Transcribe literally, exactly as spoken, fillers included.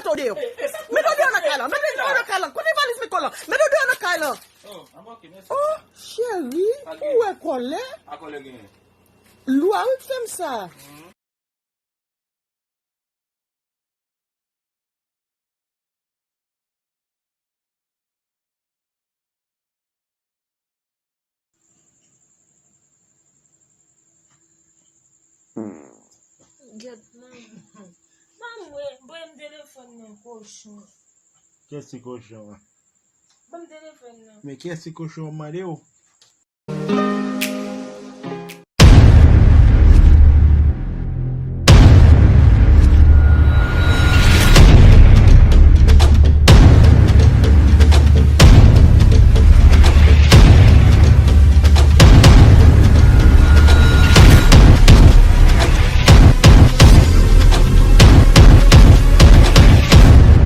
Mete w deyò. Mete w deyò nan kay lan. Mete w deyò nan kay lan. Kote valiz Miko lan? Mete w deyò nan kay lan. Oh, cheri, ou wè kòlè? Lwa wi k fè m sa. Gèt manman. Manman, mwen, ban m telefòn nan, kochon. Kiyès ki kochon an? Ban m telefòn nan. Men kiyès ki kochon an, m mande w?